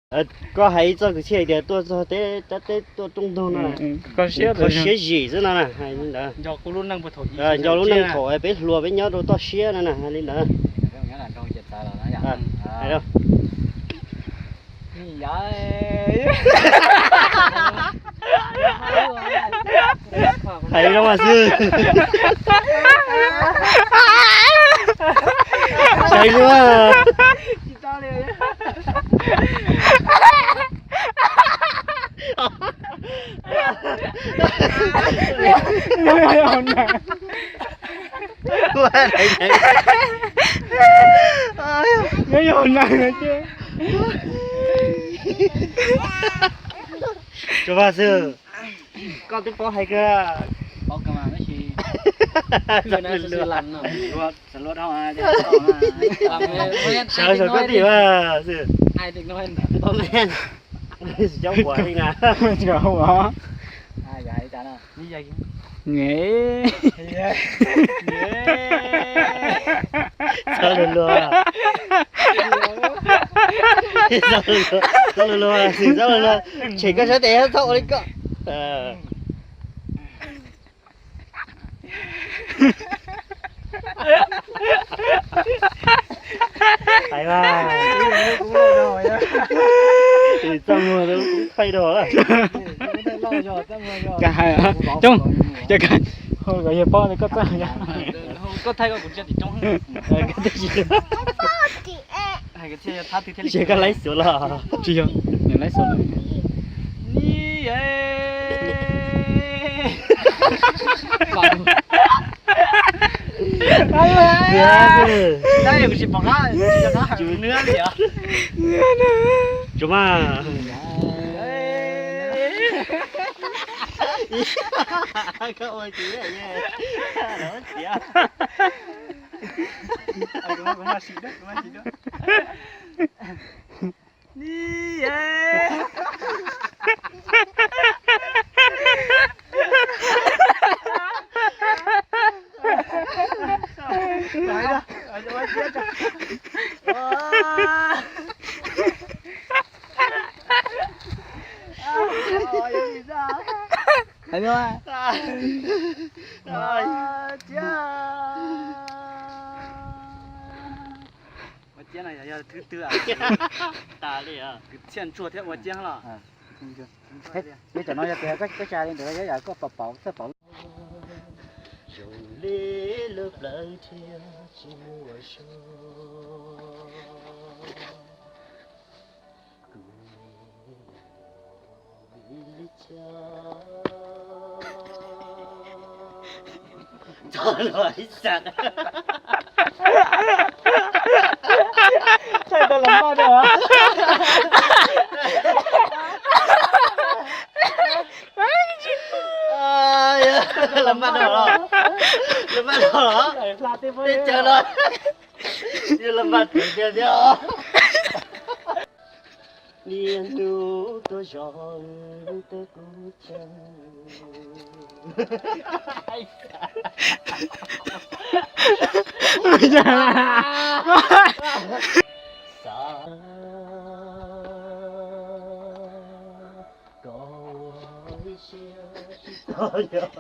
Koj hais ib txoj kwv txhiaj tias tuaj txog teb, tab teb tuaj rooj ntug no, koj siab zim xwb no na, hais li ntawd. Nco lub neej thaum peb hluas peb nyob rau toj siab no na, hais li ntawd. Hais zoo mas xwb. Hais zoo. Nyob yog neeg no ces. Tsuas Vaj xwb, koj twb paub hais kawg. Sawv saum koj tim mas xwb. Cov uas li na. Txhob luag luag, txhob luag luag, txhob luag luag, tshem koj sab tes txhob ua li koj. Hais mas. Txaj muag tub phaij rau. Coob, yog paub koj txaj. Ces koj laib xyuas los? Tsis yog, nws laib xyuas. Tsuas mas. Ua ciab no yog thwb twg? Tas li, kwv txhiaj ntsuag thiab ua ciab los? Peb cov no yog tias koj tsa li ntawd yog koj pom pauv txawj pauv. Zoo li lub plawv thiab tsis muaj zog. Thaij tau los npaj rau. Los npaj rau los, los npaj rau los. Teb chaws no los npaj tiag tiag thiab. Niaj hnub tuaj zov lub teb kuv chaw. Xav kom ua ib siab tsis tau yog.